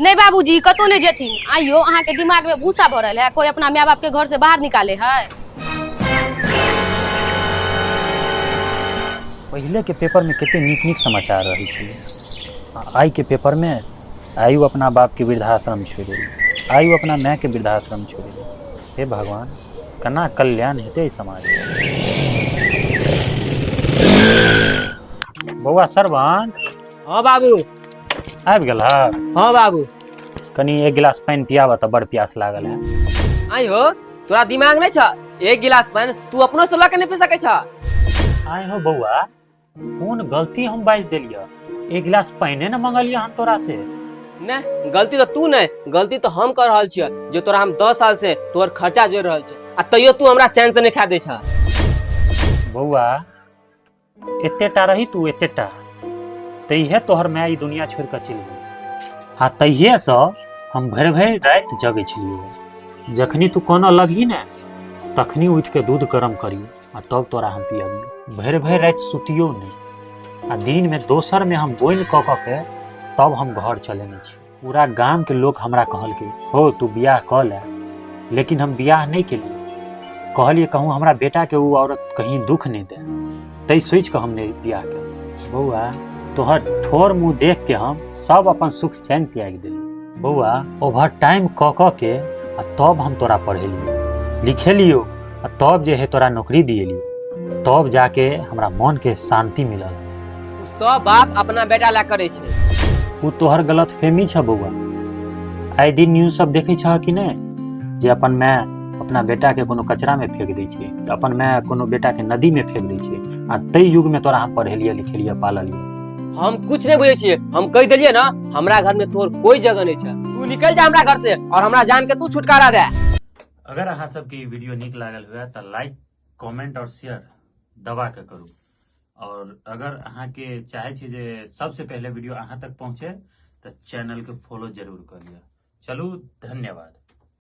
नहीं बाबूजी, कतौ नहीं जेथिन। आइयो अहाँ के दिमाग में भूसा भरल है, कोई अपना माय बाप के घर से बाहर निकाले है? पहिले के पेपर में कते नीक नीक समाचार रहै छलै, आ आइ के पेपर में आयु अपना बाप के वृद्धाश्रम छोड़ि एलै, आयु अपना माय के वृद्धाश्रम छोड़ि एलै। हे भगवान, केना कल्याण हेतै एहि समाज के? बौआ सरवन। हाँ बाबू। आबि गेल? हाँ बाबू। कनी एक गिलास पानि पियाबऽ तऽ बड़ प्यास लागल है। आई हो, तोरा दिमाग नहीं छ? एक गिलास पानि तू अपनो से लऽ के नहीं पी सकै छ? आइ हो बौआ, कोन गलती हम बाजि देलियऽ? एक गिलास पानिए ने मंगलियऽ हम तोरा से। नहीं, गलती तो तू नहीं, गलती तो हम कर रहल छियै जे तोरा हम 10 साल से तोहर खर्चा जोड़ रहल छियै आ तैयो तू हमरा चैन से नहीं खा दै छ। बौआ, एतेटा रही तू, एतेटा तैहे तोहर माय ई दुनिया छोड़ि कऽ चलि गेल, आ तहिएसँ हम भरि भरि राति जगै छलियै। जखनी तू कानऽ लगही ने, तखनी उठि कऽ दूध गरम करियौ आ तब तोरा हम पियबियौ। भरि भरि राति सुतियौ नहि, आ दिनमे दोसरमे हम बोनि कऽ कऽ के तब हम घर चलेने छी। पूरा गामके लोक हमरा कहलकै, हो तू बियाह कऽ ले, लेकिन हम बियाह नहि केलियै। कहलियै, कहूँ हमरा बेटाके ओ औरत कहीं दुख नहि दे, तै सोचि कऽ हम नहि बियाह केलहुँ। बौआ, तोहर ठोर मुँह देख के हम सब अपन सुख चैन त्यागि देलियै। बौआ, ओवर टाइम कऽ कऽ के आ तब हम तोरा पढ़ेलियौ लिखेलियौ, आ तब जे है तोरा नौकरी दिएलियौ, तब जाके हमरा मनके शान्ति मिलल। उ सब बाप अपना बेटा ला करै छै। ओ तोहर गलत फहमी छ बौआ। आइ दिन न्यूज सब देखै छह कि नहि, जे अपन माय अपना बेटाके कोनो कचरामे फेंक दै छै, तऽ अपन माय कोनो बेटाके नदीमे फेंक दै छै? आ ताहि युगमे तोरा हम पढ़ेलियै लिखेलियै पाललियै। हम कुछ नहीं बुझै छियै, हम कहि देलियै ना, हमरा घर में तोहर कोई जगह नहीं छै। तू निकल जा हमरा घर से और हमरा जान के तू छुटकारा दे। अगर अहाँ सबके ई वीडियो नीक लागल हुए तऽ लाइक, कमेंट और शेयर दबा के करू, और अगर अहाँके चाहै छी जे सबसे पहले वीडियो अहाँ तक पहुँचे तऽ चैनल के फॉलो जरूर कऽ लिअ। चलू, धन्यवाद।